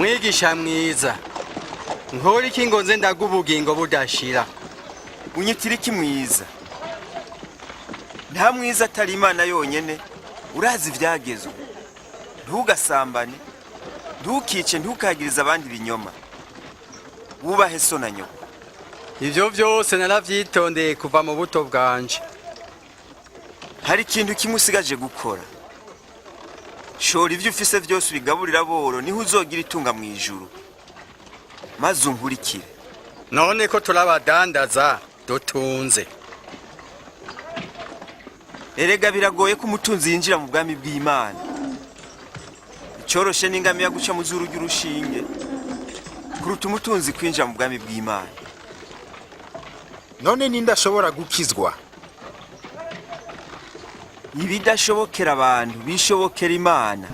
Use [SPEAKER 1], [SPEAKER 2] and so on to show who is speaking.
[SPEAKER 1] Mwigisha mwiza, nkora iki ngo nze ndaga ubugingo budashira?
[SPEAKER 2] Unyitira iki mwiza? Nta mwiza atari Imana yonyene. Urazi ivyagezwe: ntugasambane, ntukice, ntukagirize abandi ibinyoma, wubahe so na nyoko.
[SPEAKER 1] Ivyo vyose naravyitondeye kuva mu buto bwanje.
[SPEAKER 2] Hari ikintu kimwe usigaje gukora: shora ibyo ufise vyose ubigaburira aboro, niho uzogira itunga mu ijuru, maze unkurikire.
[SPEAKER 1] None ko turabadandaza dutunze?
[SPEAKER 2] Erega biragoye ko umutunzi yinjira mu bwami bw'Imana. Icyoroshe n'ingamiya guca mu zuru ry'urushinge kuruta umutunzi kwinjira mu bwami bw'Imana.
[SPEAKER 3] None ninde ashobora gukizwa?
[SPEAKER 2] Ibidashobokera abantu bishobokera Imana.